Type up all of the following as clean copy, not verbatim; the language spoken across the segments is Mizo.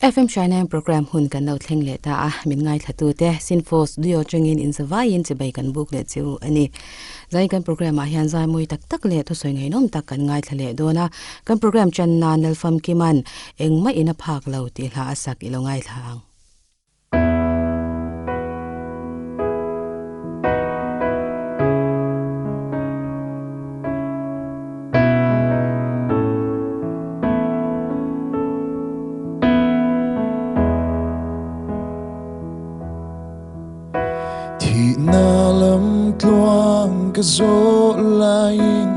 FM Hrainain program hun kan lo thleng leh ta a, min ngaithlatute Sinfo Studio atangin inzavaiin chibai kan buk leh che u a ni. Zain kan program ah hian zai mawi tak tak leh thusawi ngaihnawm tak kan ngaithla leh dawn a, kan program channa Nalfamkiman engmah in a phak lo tih hla a sak i lo ngaithla ang. Thihna lam tluang ka zawh laiin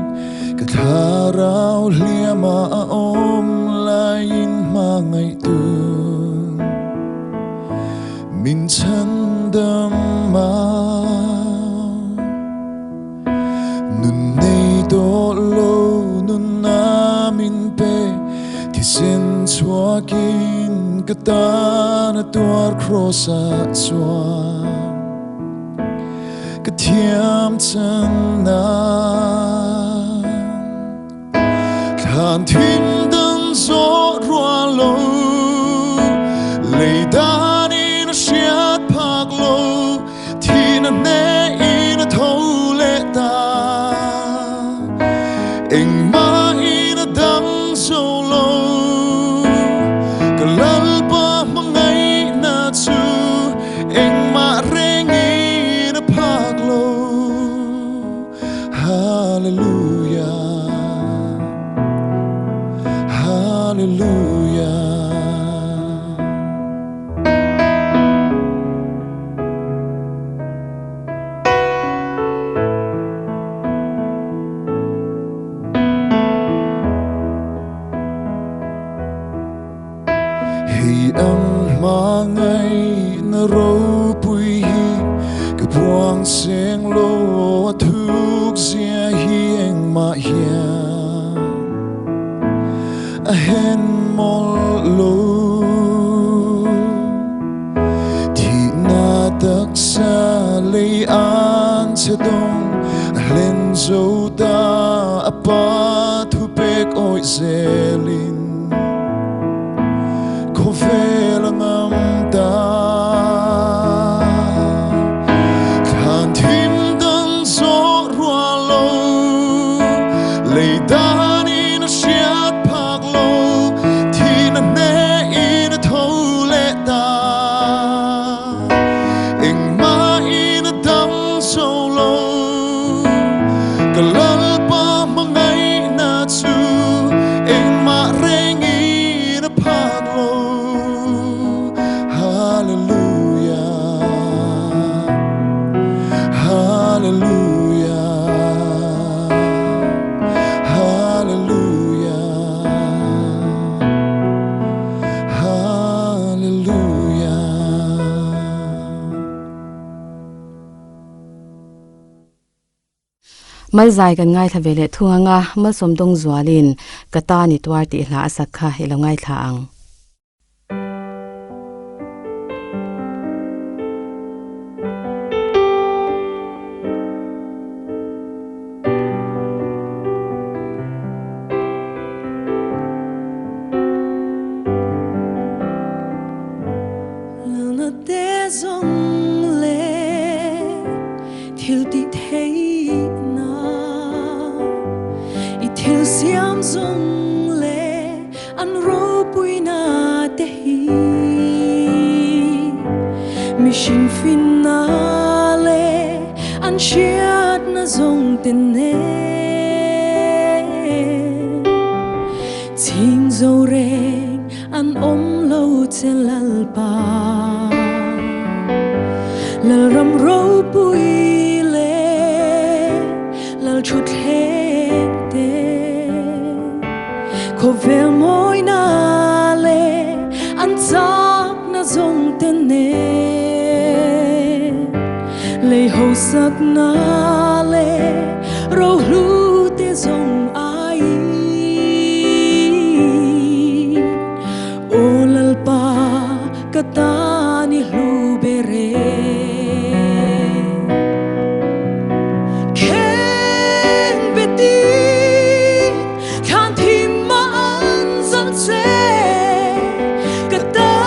ka thlarau hliama a awm laiin hmangaihtu min chhandam a. Nun nei tawh lo nunna min pe, thisen chhuakin ka tan a tuar kraws ah chuan ka thiam chan nan. Thlan thim dang zawh rual lo, lei dan in a hriat phak lo, Thihna hnehin a tho leh ta, engmahin a dang zo lo. Ka Lalpa hmangaihna chu engmah rengin a phak lo. Hallelujah, Hallelujah. Hei ang hmangaihna ropui hi ka buang seng lo a thuk zia hi engmah hian a hen mawlh lo. Thihna taksa lei an che dawng a hlen zo ta a pa thupek awih zelin khawvel a ngam ta. Thlan thim dang zawh rual lo lei danin a hriat phak lo thihna hnehin a tho leh ta. Engmahin a dang zo lo ka Lalpa hmangaihna chu engmah rengin a phak lo. Hallelujah, Hallelujah, Hallelujah, Hallelujah. Malzai kan ngaithla ve leh thung anga Malsawm Dawng Zualin ka ta ni tuar tih hla a sak kha i lo ngaithla ang. Lana te zawng leh thil tih theihna i thil siam zawng leh an ropuina te hi mihring finna leh an hriatna zawng te nen chhing zo reng an awm lo che Lalpa. Lalram ropui leh Lal thutthleng te khawvel mawina leh an chakna zawng te nen lei hosakna leh rohlu te zawng aiin Aw Lalpa ka tan i hlu ber e. Kheng beti thlan thim mah an zawng che ka tan.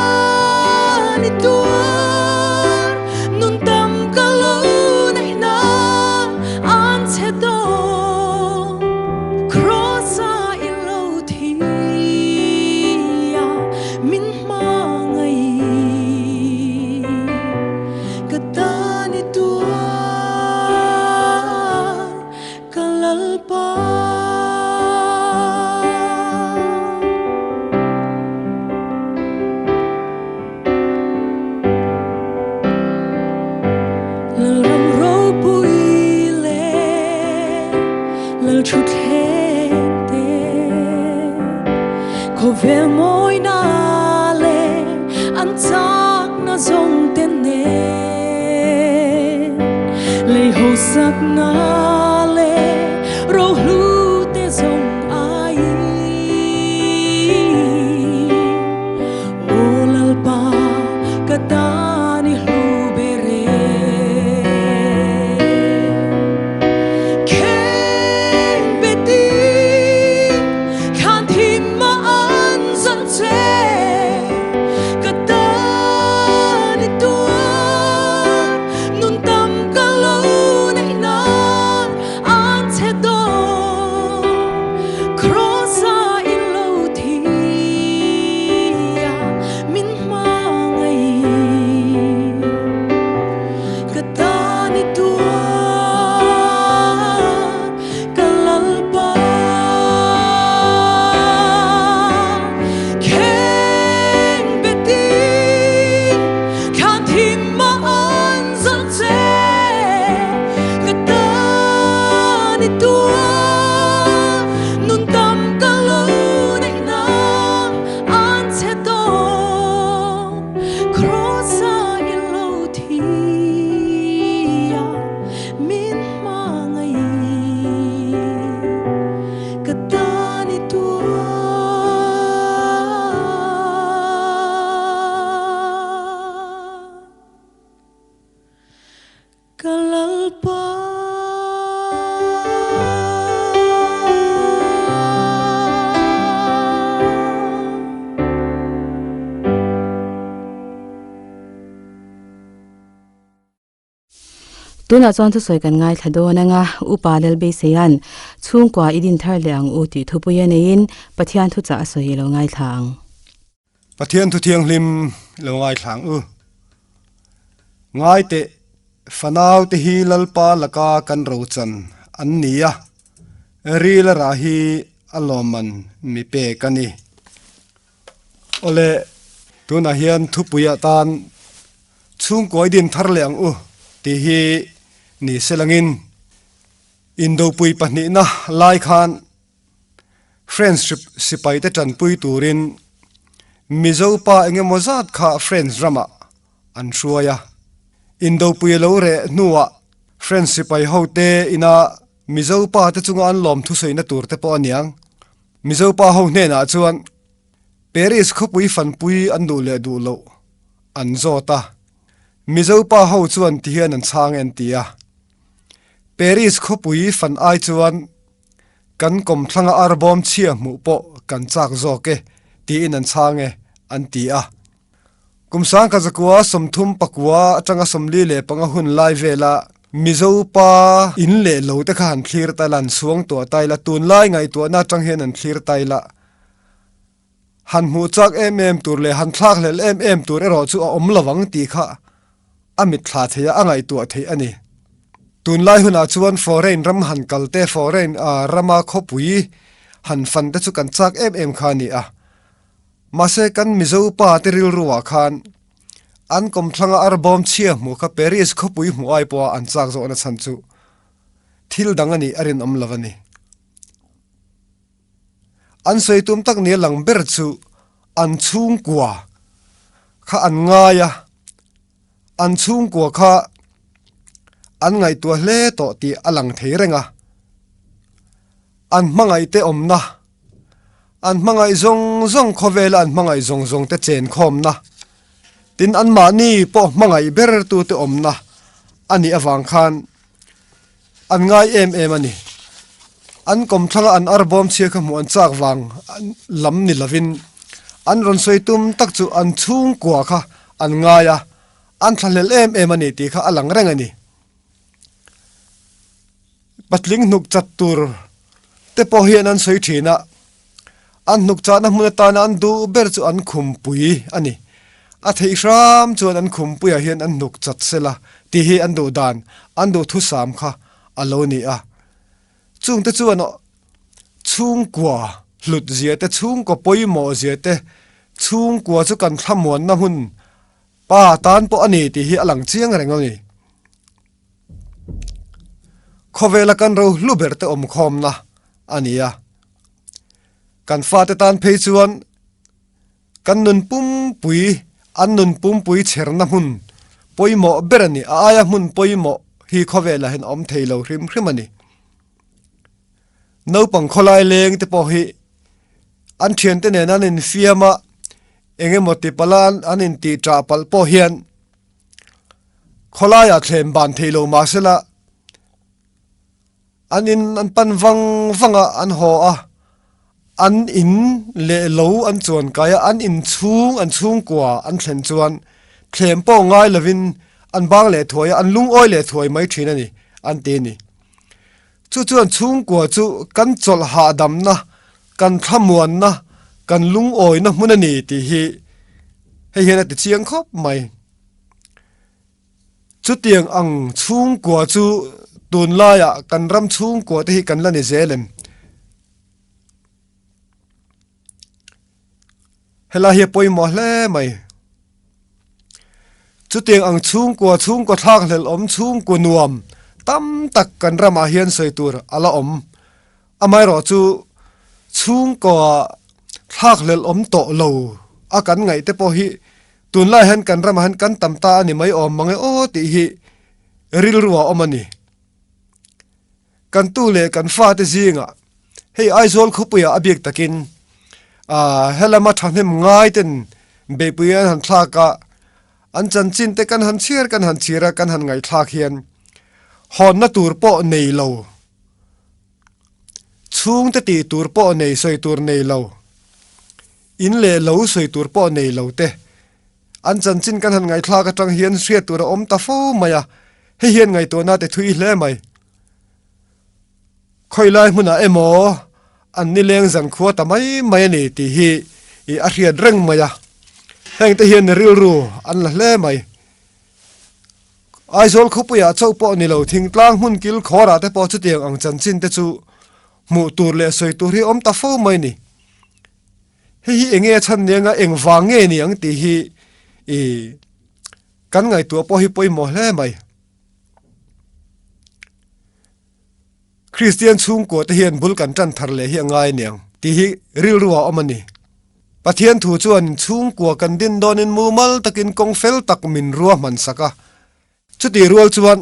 Chakna leh rohlu te zawng aiin Aw Lalpa ka tan i hlu ber e. Keng beti khan thim mah an zan che ka tan i tuar Nun tam ka lo neih nan an che dawn Kraws-a in lo thi a min hmangaih Ka tan i tuar ka Lalpa Kheng betin khan thim mah an zawh che ka tan i tuar nun tam ka lo neih nan an che dawn Kraws-a i lo thi a min hmangaih ka tan i tuar. Ka Lalpa. Tunah chuan thusawi kan ngaithla dawn anga Upa Lalbeiseia'n chhungkua i din thar leh ang u tih thupui a neiin Pathian thuchah a sawi i lo ngaithla ang. Pathian thu thianghlim lo ngaithla ang u. Ngai teh, fanau te hi Lalpa laka kan rochan an ni a, ril a rah hi a lawmman mi pek a ni. Awle, tunah hian thupui atan chhungkuai din thar leh ang u tih hi ni selangin Indopui pahnihna lai khan French sipaite tanpui turin Mizo pa engemaw zat kha French ramah an hruai a. Indopui a lo reh hnuah French sipai hote ina Mizo pa te chunga an lawm thusawiina tur te pawh a niang. Mizo pa ho hnenah chuan Paris khawpui fanpui an duh leh duh loh an zawt a. Mizo pa ho chuan tihian an chhang e an ti a. Paris khawpui fan ai chuan Kan kawmthlanga arbawm chhia hmuh pawh kan chak zawk e, tiin an chhang e, an ti a. Kum sangkhat zakua 30 pakua atanga 45 hun lai vela Mizo pa in leh lo te kha han thlir ta ila, an suang tuah ta ila, tunlai ngaihtuahna atang hian an thlir ta ila, han hmuh chak em em tur leh han thlak hlel em em tur erawh chu a awm lo ang tih kha a mitthla theih a, a ngaihtuah theih a ni. Tunlai hunah chuan foreign ram han kal te, foreign rama khawpui han fan te chu kan chak em em kha a ni a. Mahse kan Mizo pa te rilruah khan an kawmthlanga arbawm chhia hmuh kha Paris khawpui hmuh ai pawha an chak zawhna chhan chu thil dang a nih a rinawm lo a ni. An sawi tum tak nia lang ber chu an chhungkua kha an ngai a, an chhungkua kha an ngaihtuah hle tawh tih a lang thei reng a. An hmangaihte awmna, an hmangaih zawng zawng khawvela an hmangaih zawng zawng te chenkhawmna, tin anmahni pawh hmangaih ber tute awmna a nih avang khan An ngai em em a ni. An kawmthlanga an arbawm chhia kha hmuh an chak vang lam ni lovin an rawn sawi tum tak chu an chhungkua kha an ngai a, an thlahlel em em a ni tih kha a lang reng a ni. Patling hnuk chat tur te pawh hian an sawi thin a, an hnuk chahna hmun atana an duh ber chu an khumpui a ni. A theih hram chuan an khumpuiah hian an hnuk chat sela tih hi an duh dan, an duh thusam kha a lo ni a. Chungte chuan chhungkua hlut zia te, chhungkaw pawimawh zia te, chhungkua chu kan thlamuanna hmun pa tan pawh a ni tih hi a lang chiang reng a ni. Khawvela kan ro hlu ber te awmkhawmna a ni a. Kan fate tan phei chuan kan nun pumpui, an nun pumpui chherna hmun pawimawh ber a ni. A aia hmun pawimawh hi khawvelah hian a awm thei lo hrim hrim a ni. Naupang khawlai leng te pawh hi an thiante nen an infiam a, eng emaw ti palh a an intih ṭah palh pawh hian khawlaiah thlem ban thei lo mahsela an in an pan vang vang a, an haw a, an in leh lo an chuan kai a, an inchhung an chhungkua an thlen chuan thlem pawh ngai lovin an bang leh thuai a, an lungawi leh thuai mai thin a ni an ti a ni. Chu chuan chhungkua chu kan chawlh hahdamna, kan thlamuanna, kan lungawina hmun a ni tih hi hei hian a ti chiang khawp mai. Chutiang ang chhungkua chu tunlaiah kan ram chhungkua te hi kan la ni zel em? Helai hi a pawimawh hle mai. Chutiang ang chhungkua chhungkaw thlak hlelh awm chhungkua nuam tam tak kan ramah hian sawi tur a la awm. Amaherawh chu chhungkaw thlak hlelh awm tawh lo a kan ngaih te pawh hi tunlai hian kan ramah hian kan tam ta a ni mai awm mange aw tih hi rilru a awm a ni. Kan tu leh kan fate zingah hei Aizawl khawpuiah a biak takin ah helama thahnem ngai ten beihpui an han thlak a, an chanchin te kan han chhiar kan han chhiar a kan han ngaihthlak hian hawnna tur pawh nei lo, chhungte tih tur pawh nei sawi tur nei lo, in leh lo sawi tur pawh nei lo te An chanchin kan han ngaihthlak atang hian hriat tur a awm ta fo mai a, hei hian ngaihtuahna te thui hle mai. Khawilai hmunah emaw an nileng zankhua ta mai mai a ni tih hi i a hriat reng mai a, hengte hian rilru an la hle mai. Aizawl khawpuiah chauh pawh ni lo thingtlang hmun kil khawrah te pawh chutiang ang chanchin te chu hmuh tur leh sawi tur hi a awm ta fo mai ni. Hei hi enge a chhan nia nga eng vang nge ni ang tih hi i kan ngaihtuah pawh hi pawimawh hle mai. Kristian chhungkua te hian bul kan tan thar leh hi a ngai aniang tih hi rilru ah awm a ni. Pathian thu chuan chhungkua kan din dawnin mumal takin kawng fel tak min ruahman sak a. Chutih rual chuan,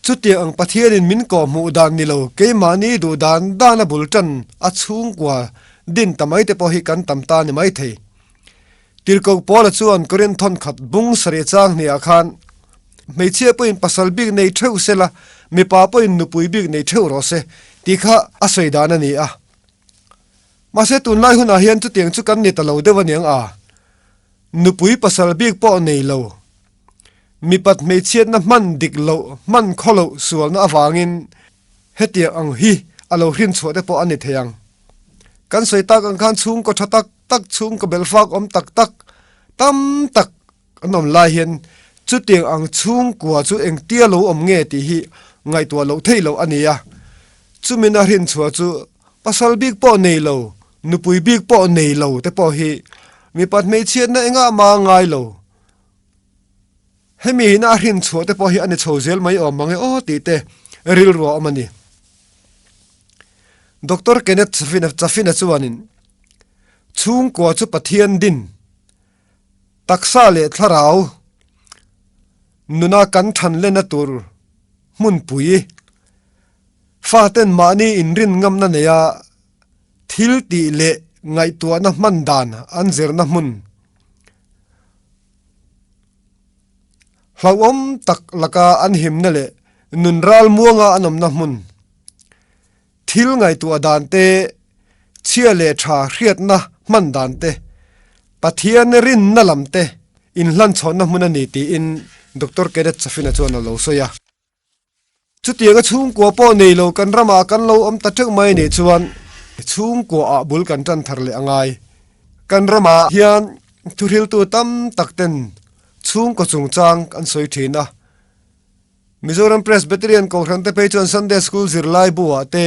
chutiang ang Pathianin min kawh hmuh dan ni lo, keimahni duh dan dana bul tan a chhungkua din ta mai te pawh hi kan tam ta ni mai thei. Tirhkoh Paula chuan Korinth thawn khat bung sarih chang hniah khan, Hmeichhia pawhin pasal bik nei theuh se la, mipa pawhin nupui bik nei theuh rawh se, tih kha a sawi dan a ni a. Mahse tunlai hunah hian chutiang chu kan ni ta lo deuh aniang a, nupui pasal bik pawh nei lo. Mipat hmeichhiatna hman dik loh, hman khaw loh sualna avangin hetiang ang hi a lo hrin chhuah te pawh a ni thei ang. Kan sawi tak ang khan chhungkaw tha tak tak, chhungkaw belfak awm tak tak tam tak an awm lai hian chutiang ang chhungkua chu engtia lo awm nge tih hi ngaihtuah loh theih loh a ni a. Chumina hrin chhuah chu pasal bik pawh nei lo, nupui bik pawh nei lo te pawh hi mipat hmeichhiatna engah mah ngai lo. Hemi hina a hrin chhuah te pawh hi a ni chho zel mai awm mange aw tih te rilru a awm a ni. Doctor Kenneth Chaffin-a chuanin, Chhungkua chu Pathian din, taksa leh thlarau nuna kan than lena tur hmunpui, faten mahni inrin ngamna neia thil tih leh ngaihtuahna hman dan an zirna hmun, Hlauhawm tak laka an himna leh nun ral muanga an awmna hmun, thil ngaihtuah dan te, chhia leh tha hriatna hman dan te, Pathian rinna lam te inhlanchhawnna hmun a ni tiin Doctor Kenneth Chaffin-a chuan a lo sawi a. Chutianga chhungkua pawh nei lo kan ramah kan lo awm ta teuh mai nih chuan chhungkua ah bul kan tan thar leh a ngai. Kan ramah hian thuhriltu tam tak ten chhungkaw chungchang an sawi thin a. Mizoram Presbyterian Kohhran te phei chuan Sunday School zirlai buah te,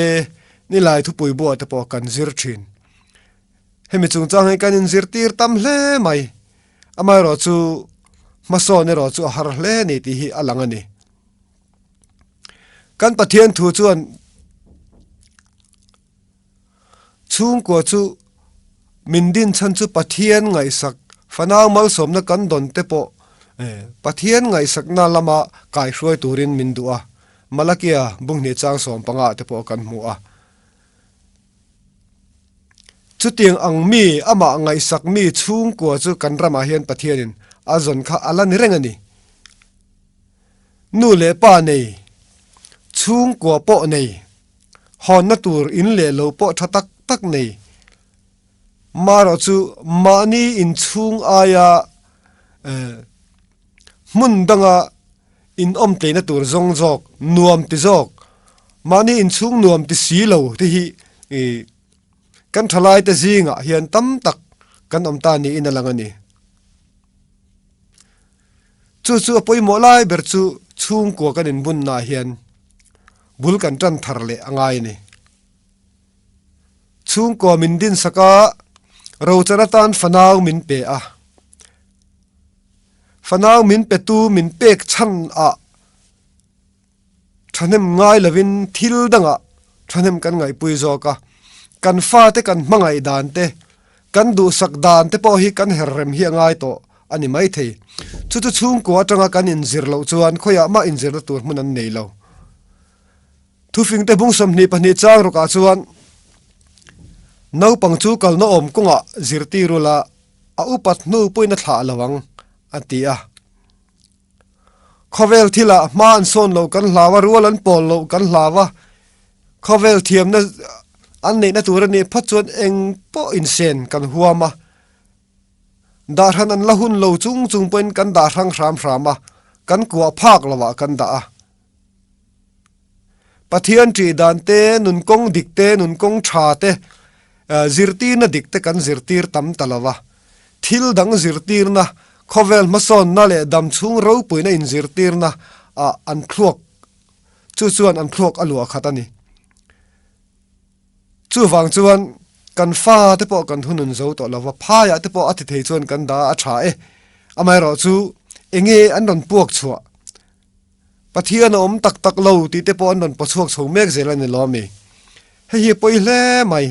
Nilai thupui buah te pawh kan zir thin. Hemi chungchang hi kan inzirtir tam hle mai. Amaherawh chu hmasawn erawh chu a har hle a ni tih hi a lang a ni. Kan Pathian thu chuan chhungkua chu min din chhan chu Pathian ngaihsak fanau malsawmna kan dawn te pawh Pathian ngaihsakna lama kaihruai turin min duh a. Malakia bunghnih chang 15 te pawh kan hmu a. Chutiang ang mi amah ngaihsak mi chhungkua chu kan ramah hian Pathianin a zawn kha a la ni reng a ni. Nu leh pa nei, chhungkua pawh nei, hawnna tur in leh lo pawh tha tak tak nei, marawh chu mahni inchhung aia hmun danga inawm tleina tur zawng zawk, nuam ti zawk, mahni inchhung nuam ti si lo te hi kan thalaite zingah hian tam tak kan awm ta niin a lang a ni. Chu chu a pawimawh lai ber chu chhungkua kan inbunnaah hian bul kan tan thar leh a ngai a ni. Chhungkua min dinsak a, rochan atan fanau min pe a. Fanau min petu min pek chhan ah thahnem ngai lovin thil dangah thahnem kan ngaihpui zawk a. Kan fate kan hmangaih dan te, kan duhsak dan te pawh hi kan her rem hi a ngai tawh a ni maithei. Chu chu chhungkua atanga kan inzir loh chuan khawiah mah inzirna tur hmun an nei lo. Thufingte bung 22 chang rawkah chuan naupang chu kalna awm kawngah zirtir ula a upat hnu pawhin a thlah lo ang a ti a. Khawvel thilah hma an sawn loh kan hlau a, rual an pawl loh kan hlau a, khawvel thiamna an neihna tur a nih phawt chuan eng pawh insen kan huam a, dahhran an la hun lo chung chung pawhin kan dah hrang hram hram a, kan kuah phak lovah kan dah a. Pathian ṭih dan te, nun kawng dik te, nun kawng ṭha te, zirtirna dik te kan zirtir tam ta lo va. Thil dang zirtirna, khawvel hmasawnna leh dam chhung ropuina inzirtirna ah an thluak, chu chuan an thluak a luah khat a ni. Chuvang chuan kan fa te pawh kan hunun zo tawh lo va, phaiah te pawh a ti thei chuan kan dah a ṭha e. Amaherawhchu enge an rawn puak chhuah? Pathian a awm tak tak lo tih te pawh an rawn paw chhuak chho mek zel a ni lo ami? Hei hi a pawi hle mai.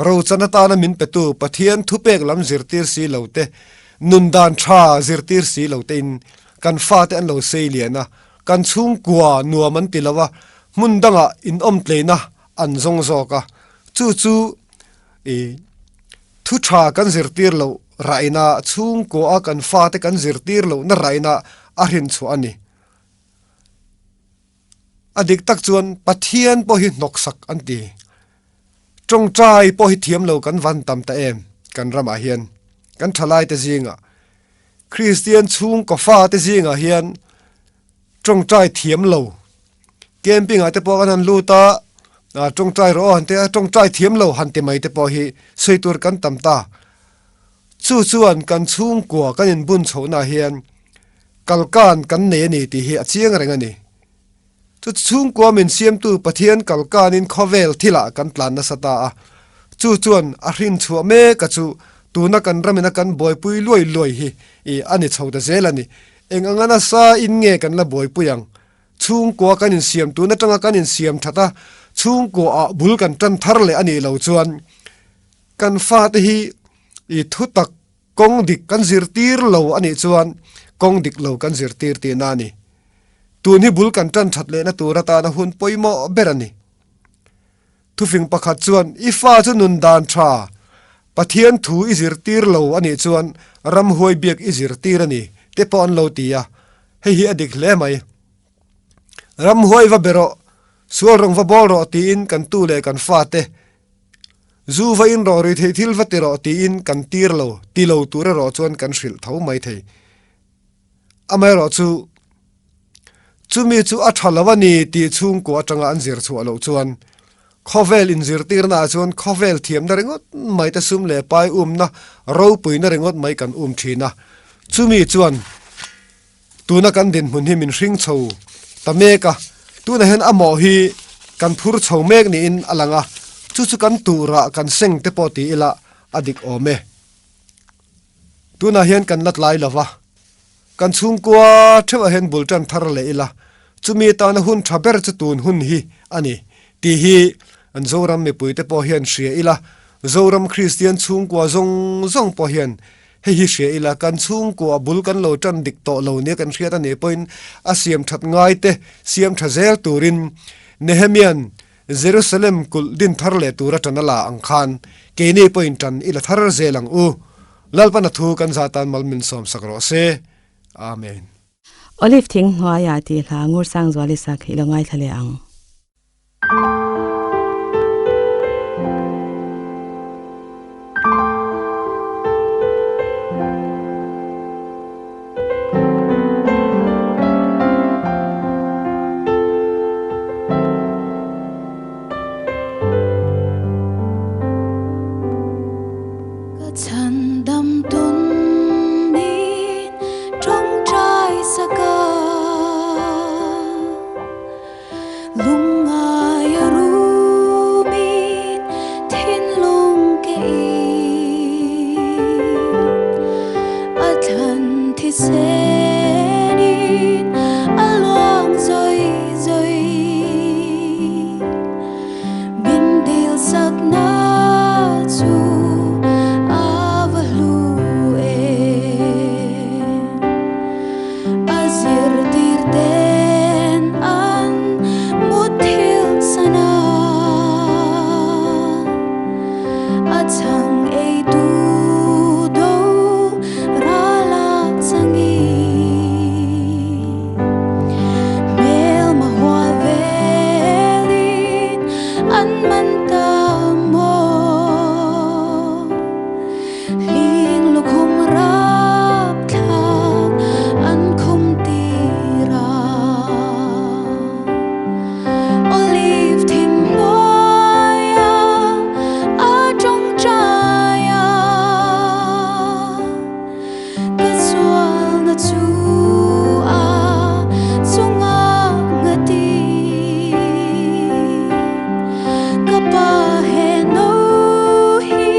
Rochan atana min petu Pathian thupek lam zirtir si lo te, nun dan tha zirtir si lo tein kan fate an lo sei lian a, kan chhungkua nuam an ti lo a, hmun dangah inawm tleina an zawng zawk a, chu chu i Thu tha kan zirtir loh raina chhungkaw a kan fate kan zirtir lohna raina a hrin chhuah a ni. A dik tak chuan Pathian pawh hi hnawksak an ti. Tawngtai pawh hi thiam lo kan van tam ta em kan ramah hian kan thalaite zingah Kristian chhungkaw fate zingah hian tawngtai thiam lo Camping ah te pawh kan han lut a, ah tawngtai rawh aw han ti a, tawngtai thiam lo han ti mai te pawh hi sawi tur kan tam ta. Chu chuan kan chhungkua kan inbun chhohna ah hian kalkan kan nei a ni tih hi a chiang reng a ni. Chu chhungkua min siamtu Pathian kalkanin khawvel thilah kan tlan nasa ta a, chu chuan a hrin chhuah mek a chu tuna kan ramina kan buaipui luai luai hi ih a ni chho ta zel a ni. Eng anga nasa in nge kan la buaipui ang? Chhungkua kan insiam tun atanga kan insiam that a, chhungkua ah bul kan tan thar leh a nih lo chuan kan fate hi i thutak kawng dik kan zirtir lo a nih chuan kawng dik lo kan zirtir tihna a ni. Tun hi bul kan tan that lehna tur atana hun pawimawh ber a ni. Thufing pakhat chuan i fa chu nun dan tha, Pathian thu i zirtir lo a nih chuan ramhuai biak i zirtir a ni te pawh an lo ti a, hei hi a dik hle mai. Ramhuai va be rawh, sual rawng va bawl rawh tiin kan tu leh kan fate zu va in rawh, ruihtheih thil va ti rawh tiin kan tir lo, ti lo tur erawh chuan kan hrilh tho mai thei. Amaherawhchu, chumi chu a tha lo a ni tih chhungkua atanga an zir chhuah loh chuan khawvel inzirtirna ah chuan khawvel thiamna ringawt mai te sum leh pai umna ropuina ringawt mai kan um thin a. Chumi chuan tuna kan dinhmun hi min hring chho ta mek a, tunah hian a mawh hi kan phur chho mek niin a lang a, chu chu kan turah kan seng te pawh ti ila a dik awm e. Tunah hian kan la tlai lo va, kan chhungkua theuhah hian bul tan thar leh ila, chumi atana hun tha ber chu tun hun hi a ni tih hi an Zoram mipuite pawh hian hria ila, Zoram Kristian chhungkua zawng zawng pawh hian. Hei hi hria ila, kan chhungkua bul kan lo tan dik tawh lo nia kan hriat a nih pawhin a siam that ngai te siam tha zel turin Nehemia'n Jerusalem kulh din thar leh tura tan a la ang khan keini pawhin tan i la thar zel ang u. Lalpana thu kan za tan mal min sawm sak rawh se. Amen. Olive thing hnuaiah tih hla ngur Sangzuali sak i lo ngaithla leh ang. Ka chhandam tun min tawngtai sak a, lungngai a rumin thinlung ke in a thlan thisenin a luang zawi zawi min dil sakna chu a va hlu em. A zirtir ten an muthilh sana a chhang ei tu do ralak changi hmel mahual velin an man ta maw hling lukhum rap thlak an khum tir a Olive thing hnuaia a tawngtai a ka sualna chu a chunga ngati ka pa he no hi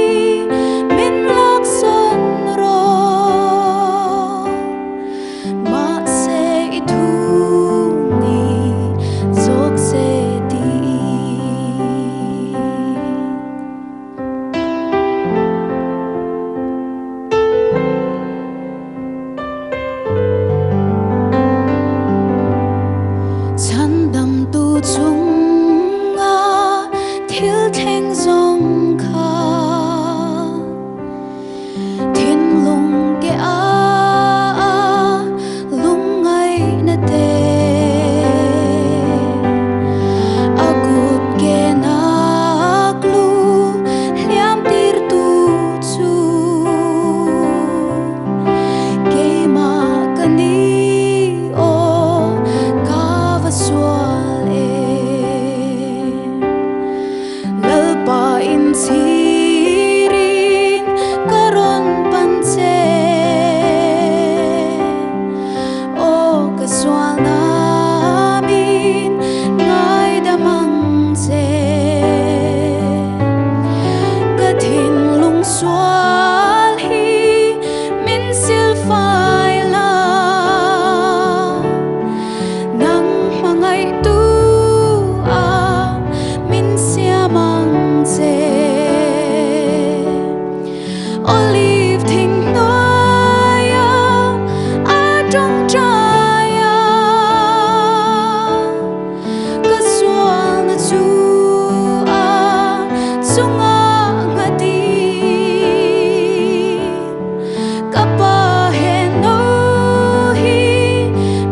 min laksan rawh mahse i thu ni zawk se tiin. Chhandamtu chunga thil thleng zawng kha thinlung ke a lungngaihna te a kut ke nak lu hliam tir tu chu keimah ka ni aw ka va sual em. Lalpa in chhirin ka rawn pan che aw ka sual namin ngaidam ang che ka thinlung sual hi min silfai la nang hmangaihtu a min siam ang che Olive thing hnuaia a tawngtai a ka sualna chu a chunga ngati ka pa he no hi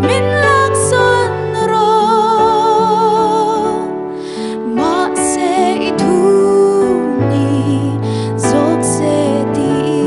min laksan rawh mahse i thu ni zawk se tiin.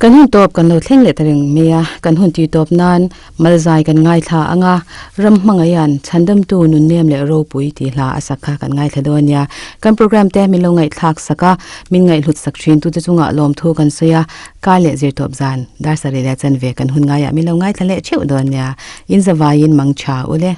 Kan hun tawp kan lo thleng leh ta reng mai a, kan hun tih tawp nan Malzai kan ngaithla ang a, ram hmangaihan chhandamtu nunnem leh ropui tih hla a sak kha kan ngaithla dawn a nia. Kan program te min lo ngaihthlak sak a, min ngaihhlut sak thin tute chungah lawmthu kan sawi a, kar leh zir tawp zan dar sarih leh chanve kan hun ngaiah min lo ngaithla leh theuh dawn a nia. In zavaiin mang tha ule.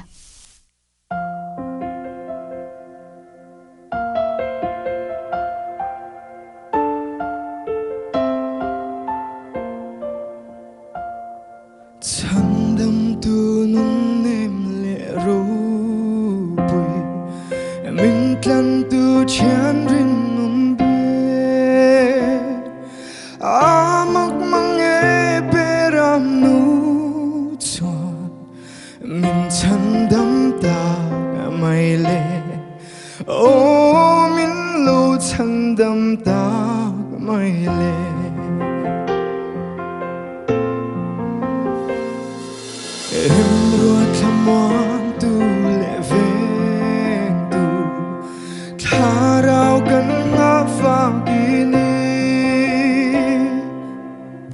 Chhandamtu nunnem leh ropui, min tlantu thian rinawm ber. A mak mang e beram nu chuan min chhandam tak mai le. Aw min lo chhandam tak mai le. Remruat thlamuantu leh vengtu, thlarau kan nghahfak i ni.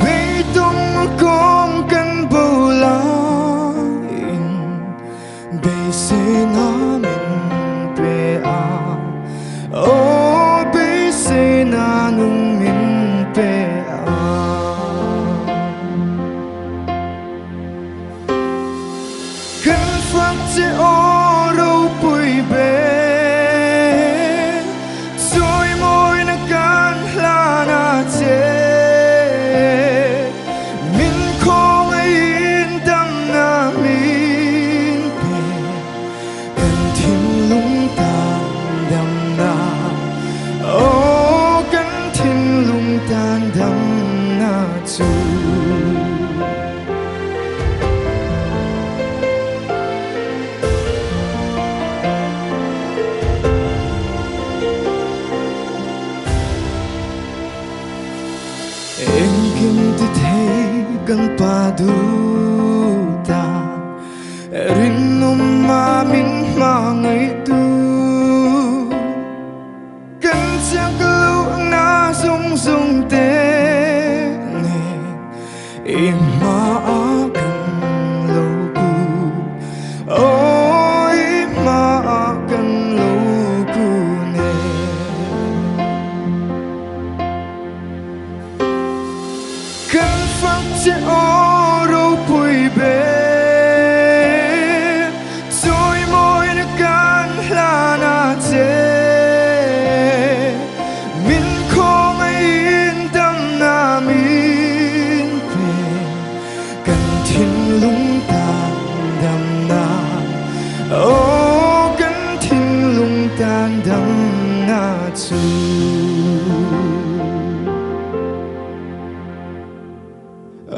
Beitung kawng kan bo laiin beiseina min pe a, aw beiseina nung min pe a. Kan fak che aw ropui ber, chawimawina kan hlan a che. Min khawngaihin damna min pe, kan thinlung tan damna, aw kan thinlung tan damna chu. Engkim ti thei kan pa duta, rinawm a min hmangaihtu. Kan chak lohna zawng zawng te nen i hmaah kan lo ku, aw i hmaah kan lo ku nen. Kan fak che aw ropui ber, chawimawina kan hlan a che. Min khawngaihin damna min pe, kan thinlung tan damna, aw kan thinlung tan damna chu.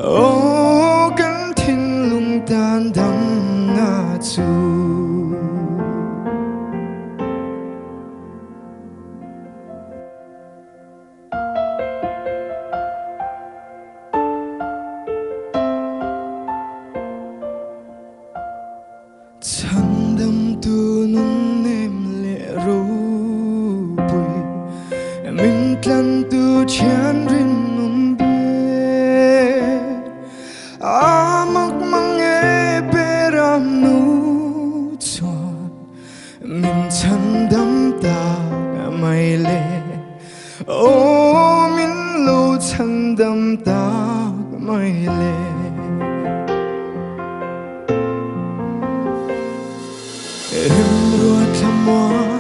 Aw kan thinlung tan damna chu. Chhandamtu nunnem leh ropui, min tlantu thian rinawm ber. A mak mang e beram nu chuan min chhandam tak mai le. Aw min lo chhandam tak mai le. Remruat thlamuan.